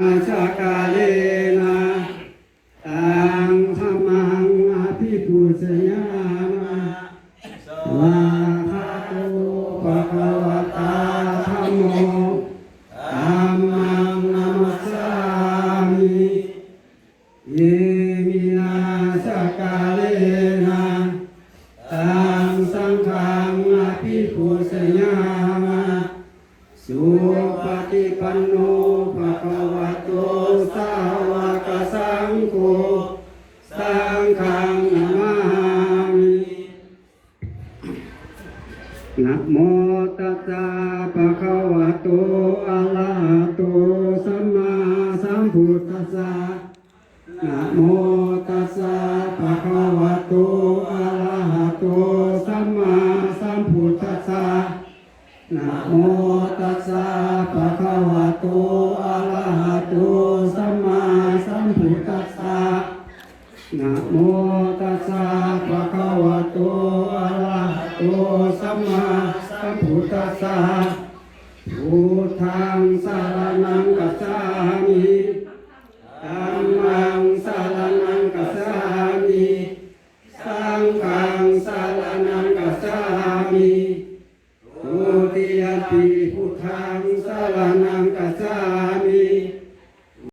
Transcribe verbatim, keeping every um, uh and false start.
sakkārena taṃ dhammaṃ abhipūjayāma. Svākkhāto bhagavatā dhammo, dhammaṃ namassāmi. Iminā sakkārena taṃ saṅghaṃ abhipūjayāma. Supaṭipanno bhagavato sāvakasaṅgho, saṅghaṃ namāmi. Namo tassa bhagavato arahato sammāsambuddhassa. Namo tassa bhagavato arahato sammāsambuddhassa. Namo tassa bhagavato arahato sammāsambuddhassa. Namo tassa bhagavato arahato sammāsambuddhassa. Buddhaṃ saraṇaṃ gacchāmi.